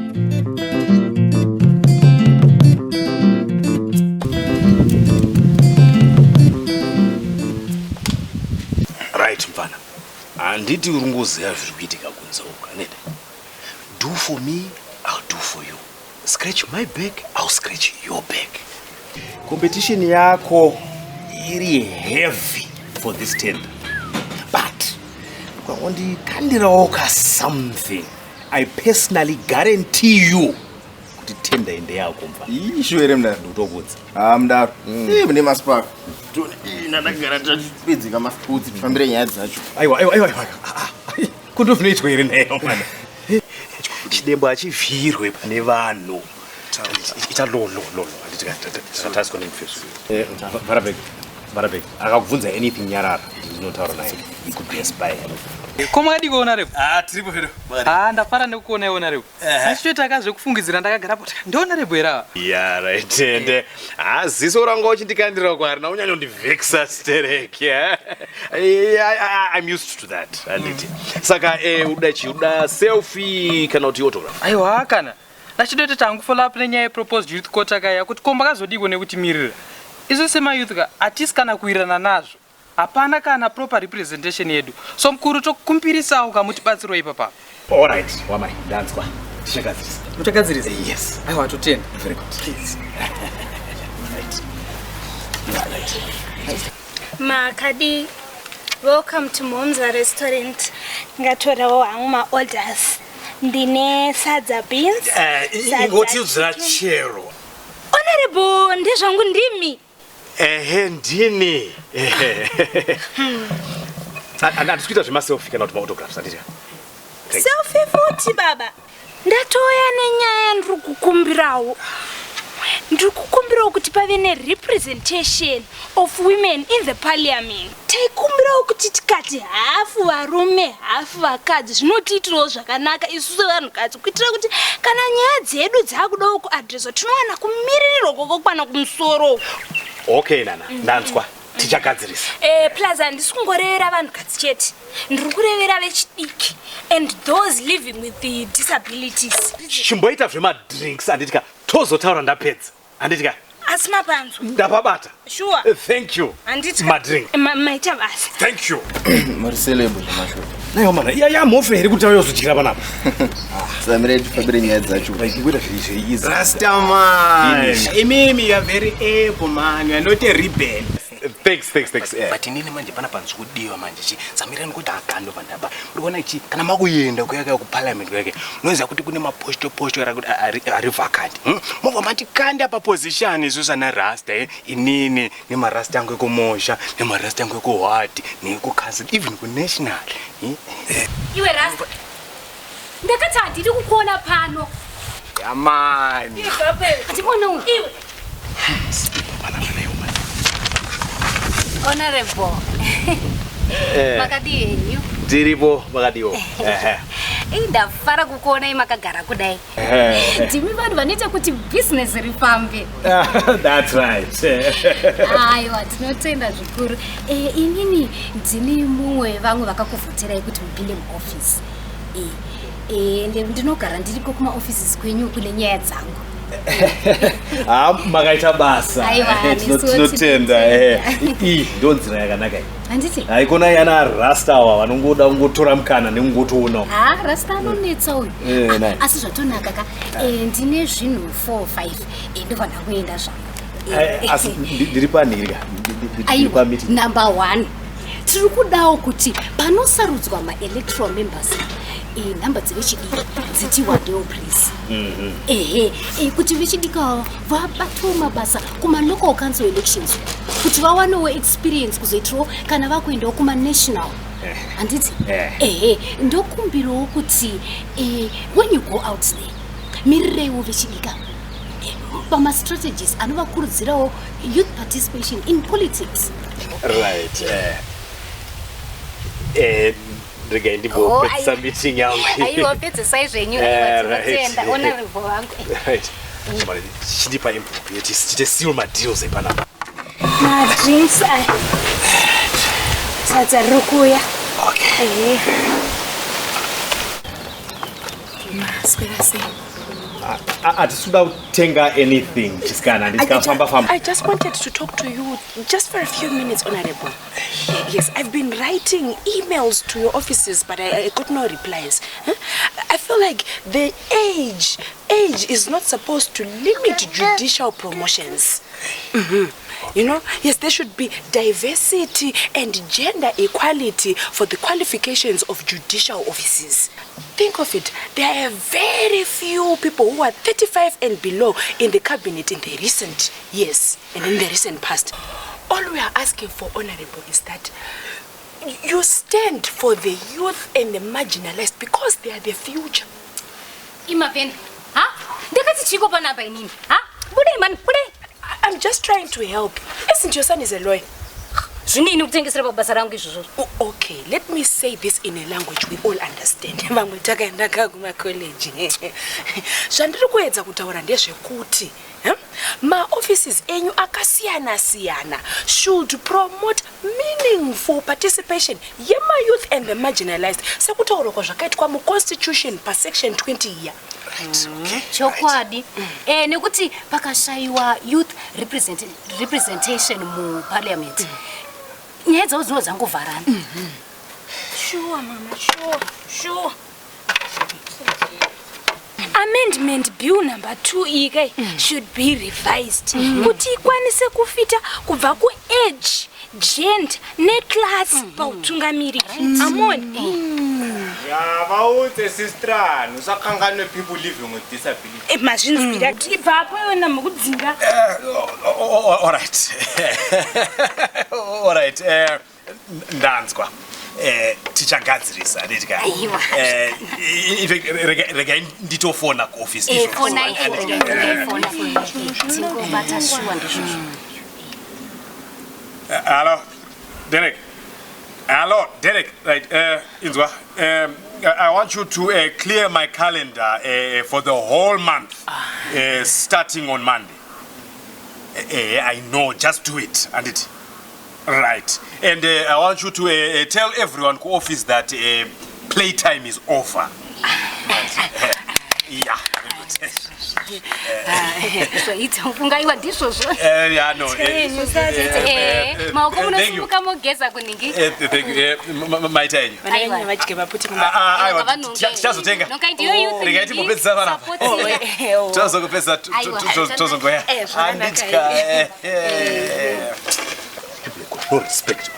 Right mfana. Handiti uri ngoziva zviri kuitika kunze uko, anete. Do for me, I'll do for you. Scratch my back, I'll scratch your back. Competition yako iri heavy for this tender. But ukangondikandirawo ka something, I personally guarantee you kuti tender ende yako mfana. Ishu here mdaro? Ndikutokudza. Ah mdaro. Eh mune maspark. Toni ina ndagara tachipedzeka masports tifambire nyaya dzacho. Aiwa aiwa aiwa aiwa. Ah, ah. Kundo zvinoitwa here nayo mwana? Chidembo hachivhirwe pane vanhu. Ita lo lo lo lo. Handiti tataswa nemufeso. Varabek. Varabek. Akakubvunza anything nyarara. Ndinotaura naye. He could be a spy. Ko makadii kuona repo? Ah, tiripo hedu. Ah, ndafara nekukuonai ona repo. Achitoita zvekufungidzira ndakagara po. Ndiona repo here ava? Yeah, right. And ah, ziso ranga uchindikandira uko harina kunyanyondivhekisa sterek. Yeah. I'm used to that. Handiti. Saka uda chi uda selfie kana kuti autograph? Aiwa kana. Ndachitoita tangu follow up nenyaya yeproposed youth quota kaya kuti ko makazodiko nekutimirira. Isu semayouth ka hatisi kana kuwirirana nazvo. Hapana kana proper representation yedu. So mukuru tokumbirisawo kamutibatsiro ipapa. All right, wamai, ndanzwa. Tichagadzirisa. Muchagadzirisa? Yes. Aiwa totenda. Very good. Please. Right. Right. Makadi, welcome to Momza restaurant. Ngatorawo hangu ma-orders. Ndine sadza beans. Sadza Ingotiudzira chicken. chero. Honorable, ndezvangu ndimi. Ehe, ndini. Ehe. Handisi kuita zvemaselfie kana kuti maautographs, handiti? Thanks. Selfie futi baba. Ndatouya nenyaya ndiri kukumbirawo. Ndiri kukumbirawo kuti pave nerepresentation of women in the parliament. Taikumbirawo kuti tikati hafu varume hafu vakadzi zvinotiitirawo zvakanaka isu sevanhukadzi kuitira kuti kana nyaya dzedu dzakudawo kuadreswa tinowana kumiririrwa kwakakwana kumusoro. Okay, nana, ndanzwa. Tichagadzirisa. Plus handisi kungorevera vanhukadzi chete, ndiri kurevera vechidiki and those living with the disabilities. Chimboita zvemadrinks, handiti ka? Tozotaura ndapedza. Handiti ka? Asi mapanzwa. Ndapabata. Sure. Thank you. Handiti ka? Madrink. Maita basa. Thank you. Muri celeb zvemashoko. Naiwa mana, iya yamhofe here kuti auyozodyira panapa? Samire tifambire nyaya dzacho. Like kuita zviri zviri easy. Rastaman. Finish. Imimi, you are very able man. You are not a rebel. Thanks, thanks, thanks. Yeah. But inini manje pana panzi kudiwa manje chi zamirani kuti akando pandaba. Uri kuona chi kana makuenda kuyaka ku parliament kuyaka. Unoziva kuti kune maposto posto ari kuti ari vacant. Mobva mati kanda pa position isusu ana Rasta inini nemarasta angu ekumosha, nemarasta angu ekuhwati, neku council even ku national. Iwe Rasta. Ndakati handidi kukuona pano. Yamani. Handikuona uyu. Iwe. Honorable. Makadii henyu? Tiripo, makadiwo. Ehe. Ii ndafara kukuonai makagara kudai. Ndimi vanhu vanoita kuti business rifambe. That's right. Aiwa, tinotenda zvikuru. Inini ndini mumwe vamwe vakakuvhoterai kuti mupinde muoffice. Ende ndinogara ndiriko kumaoffices kwenyu kune nyaya dzangu. Ah, makaita basa. Aiwa, nesuwo Tinotenda. tinotenda. Iyi ndo nzira yakanaka iyi. Handiti? Haikona yana Rasta ava vanongoda kungotora mukana nekungotoona. Ha, Rasta anonetsa uyu. Naye. Asi zvatonaka ka. Ndine zvinhu 4 5. Ndofana kuenda zvangu. Asi ndiri panhiri ka. Ndiri Aiwa, pa meeting. number 1. Tiri kudawo kuti panosarudzwa ma-electoral members nhamba dzevechidiki dziti wandewo please. Ehe, kuti vechidiki ava vabatwewo mabasa kuma-local council elections kuti vawanewo experience kuzoitirawo kana vakuendawo kuma-national. Handiti? Ehe, ndokumbirawo kuti when you go out there mirireiwo vechidiki ava pama-strategies anovakurudzirawo youth participation in politics. Right. Regai ndimbopedzisa meeting yangu. Aiwa, pedzesai zvenyu. Aiwa, tinotenda. Honorable vangu. Right. Shamwari, chindipa envelope yeti tiite seal madeals epanapa. Madrinks aya. Sadza riri kuuya. Okay. Ehe. Maswera sei? Hatisi kuda kutenga anything, chisikana, handiti? Famba famba. I just wanted to talk to you just for a few minutes, Honorable. Yes, I've been writing emails to your offices, but I got no replies. Huh? I feel like the age is not supposed to limit judicial promotions. Yes, there should be diversity and gender equality for the qualifications of judicial offices. Think of it, there are very few people who are 35 and below in the cabinet in the recent years and in the recent past. All we are asking for, Honorable, is that you stand for the youth and the marginalized because they are the future. Imapeni ha, ndakati chiko panapa inini ha, budai mani, budai. I'm just trying to help. Isn't your son is a lawyer? Zvinini kutengesera pabasa rangu izvozvo? Oh, okay, let me say this in a language we all understand. Vamwe takaenda kumakoleji. Zvandiri kuedza kutaura ndezvekuti maoffices enyu akasiyana-siyana should promote meaningful participation yemayouth and the marginalized, sekutaurwa kwazvakaitwa muconstitution pasection 20 iya. Chokwadi, nekuti pakashayiwa youth representation muparliament, nyaya dzavo dzinova dzangovharana. Sure, mama, sure. Amendment Bill number 2 iyi kai should be revised kuti ikwanise kufita kubva kuage, gender neclass pautungamiri amoni. Ya, vaudze sistrani, usakanganwe people living with disability. Mazvinzwira kuti ibvapo iwena mukudzinga. Alright, ndanzwa. Tichagadzirisa, handiti ka? Aiwa. In fact, regai nditofona kuofisi. Fonai, fona, tingobata shuwa ndizvozvo. Hello, Derek. Hello, Derek. Right, inzwa. I want you to clear my calendar for the whole month, starting on Monday. I know, just do it. And it. Right. And I want you to tell everyone ku office that playtime is over. Right. Yeah. Very good. Zvoita kungaiwa ndizvozvo. Yeah, no. Maoko Thank you. munosimuka mogeza kuningi. Thank you. Maita enyu. Aiwa. Vadye vaputi. Ah, ah, aiwa, Vanonge. tichazotenga. Nonga ndiyo youth. Regai timbopedzisa panapa. Support. Tozokupedza. Aiwa. Tozongoya. Zvakanaka. Handitya. People have got no respect.